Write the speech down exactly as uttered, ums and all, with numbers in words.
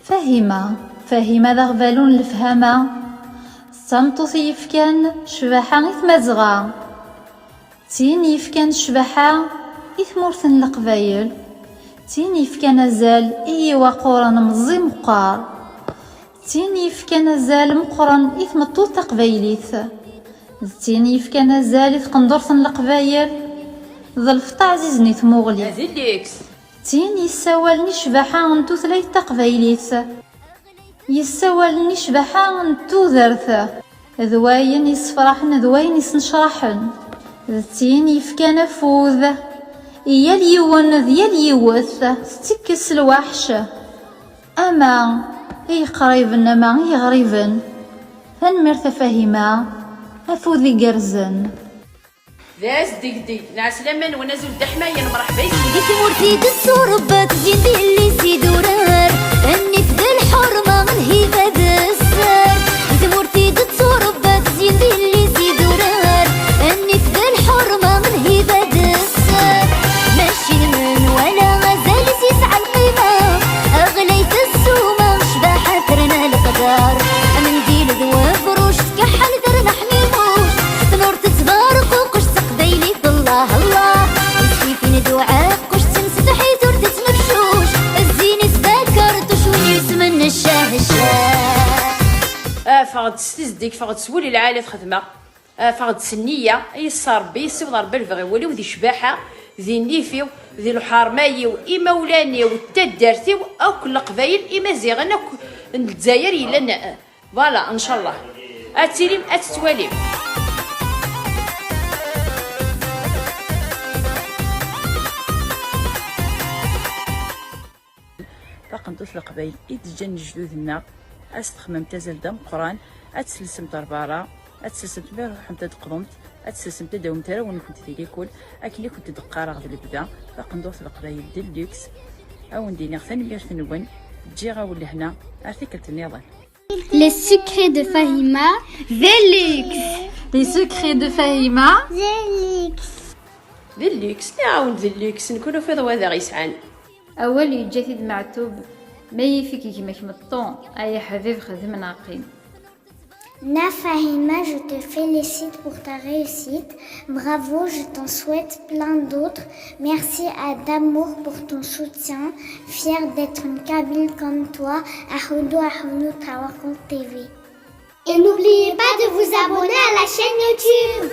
Fahima. Fahima d aɣbalu n lefhama. D tameṭṭut i yefkan ccbaḥa i tmazɣa. D tin yefkan ccbaḥa i tmurt n Leqbayel. D tin yefkan azal i yiwaquren meẓẓi meqqar. D tin yefkan azal meqqren i tmeṭṭut taqbaylit. D tin yefkan azal i tqendurt n Leqbayel. D lfeṭṭa ɛzizen i tmuɣli. D tin yessawalen i ccbaḥa n tutlayt taqbaylit. Yessawalen i ccbaḥa n tudert. D wayen yessefraḥen, d wayen yesnecraḥen. D tin yefkan afud i yal yiwen d yal yiwet, tettekkes lwaḥc. Ama i yeqriben, ama i yeɣriben. Tanemmirt a Fahima, afud igerrzen. D asdegdeg. Nɛeslama-nwen, azul d aḥmayan, mreḥba yes-wen. Di tmurt i d-tturebba, tezyin di yelli-s idurar. Nnif d lḥerma, lhiba d sser. Di tmurt i d-tturebba, tezyin di yelli-s idurar. Nnif d lḥerma, lhiba d sser. Mačči d menwala, azal-is yesɛa lqima. Ɣlayet ssuma, ccbaḥa terna leqder. Amendil d webruc, tkeḥḥel terna ḥmimuc. Tnur tettberququc, taqbaylit Allah Allah. Isfifin d uɛeqquc, d timsetḥit ur tettnefcuc. Zzin-is d akerṭuc, win yesmen ccah ccah. Afeɣ-d s tezdeg, feɣ-d s wul lɛali ad xedmeɣ. Afeɣ-d s nniya, yessa Rebbi, yessiweḍ Rebbi lebɣi n wul-iw di ccbaḥa, di nnif-iw, di lḥerma-iw, imawlan-iw, d taddart-iw, akk Leqbayel, Imaziɣen akk n Lezzayer yellan. Voilà, ncallah. Ad tilim, ad tettwalim. Taqendurt n Leqbayel i d-ǧǧan lejdud-nneɣ, ad s-texmemt azal d ameqqran, ad tt-telsemt ar berra, ad tt-telsemt mi ara truḥemt ad d-teqḍumt, ad tt-telsemt ad d-tawimt arraw-nkent di likul, akken i kent-d-qqareɣ d lebda, taqendurt n Leqbayel d luxe. Ad wen-d-iniɣ tanemmirt-nwen, ǧǧiɣ-awen lehna, ar tikkelt nniḍen. Le secret de Fahima. D luxe. Les secrets de Fahima. D luxe. D luxe, nniɣ-awen-d d luxe, nekk ur ufiḍ wa d aɣ-yesɛan. Awal yeǧǧa-t-id Meɛtub, ma yif-ik gma-k meṭṭu, ay aḥbib xdem neɣ qqim. Na Fahima, je te félicite pour ta réussite. Bravo, je t'en souhaite plein d'autres. Merci à Damour pour ton soutien. Fière d'être une Kabyle comme toi. Aḥudu aḥunu Tawakkelt T V. Et n'oubliez pas de vous abonner à la chaîne YouTube.